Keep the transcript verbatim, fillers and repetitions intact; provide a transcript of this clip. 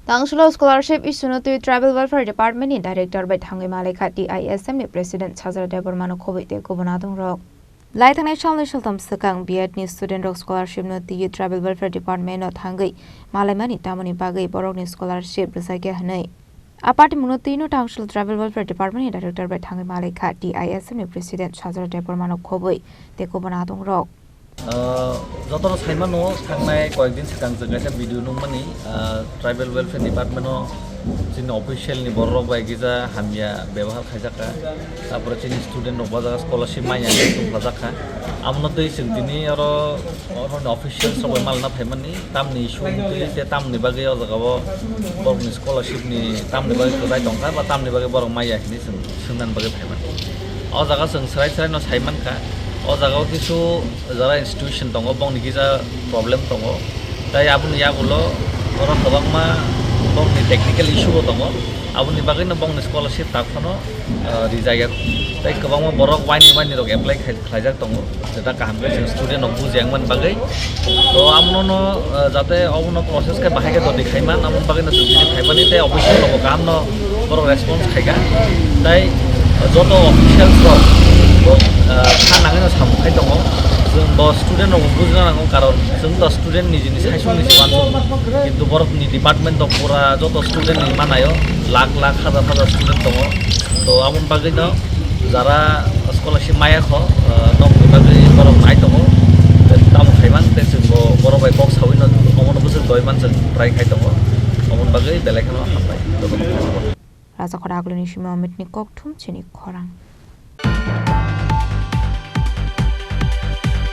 Tangsulo scholarship issue no twi Tribal Welfare Department ni Director bai thangwi malaikha T I S M ni President Sajra Debbarma no khobwi tei kubun adongrok. Lai thangnai salnwi saltham swkang B Ed ni student rok scholarship no twi Tribal Welfare Department no thangwi malaimani tamoni bagwi borokni scholarship rwjakya hwnwi. A party mungno twi no Tangsulo Tribal Welfare Department ni Director bai thangwi malaikha T I S M ni President Sajra Debbarma no khobwi tei kubun adongrok. Ah, jotono saimano, thangnai koyekdin swkang chwng kaisa video nukmani, ah, Tribal Welfare Department-o chini official ni borok rok bai kisa hamya bebohar khaijakha. Tapore chini student rok bo jaga scholarship manya hinwi tongphajakha. Amono twi chwng tini oro, oro ni officials rok bai malna phaimani, tamni issue wngtwi tei tamni bagwi o jaga o borokni scholarship ni tamni bagwi kwchai tongkha ba tamni bagwi borok maya hinwi chwng swngnani bagwi phaimani. O jaga chwng swrai swrai no saimankha, o jaga o kisu jara institution tongo, bongni kisa problem tongo, tei aboni yagulo oro kwbangma bongni technical issue bo tongo, aboni bagwino bongni scholarship tak phano, ah, rijak ya, tei kwbangma borok waini waini rok apply khai-, khlaijak tongo, jeta kaham khe chwng student rok buji yang mani bagwi. To amono, ah, jate omono process khe bahai khe dodi khaiman, amoni bagwino chwng tini phaimani tei official rogo kaham no borok response khaikha. Tei joto officials rok bo, ah, kha nangwi no samung khai tongo. Chwng bo student rok bo bujina nango, karon chwng to student ni jini saisung ni se wansuk. Kintu borok ni department to pura joto student ni manayo, lakh lakh, hajar hajar student tongo. To amoni bagwi no jara scholarship maya kho, ah, nokni bagwi borok nai tongo. Tamo khaiman tei chwng bo borok bai kok sawi no omono bwswk doi man chwng try khai tongo. Omoni bagwi belai kheno hambai. Rajakhor Agulini simi Omitni kokthum chini khorang.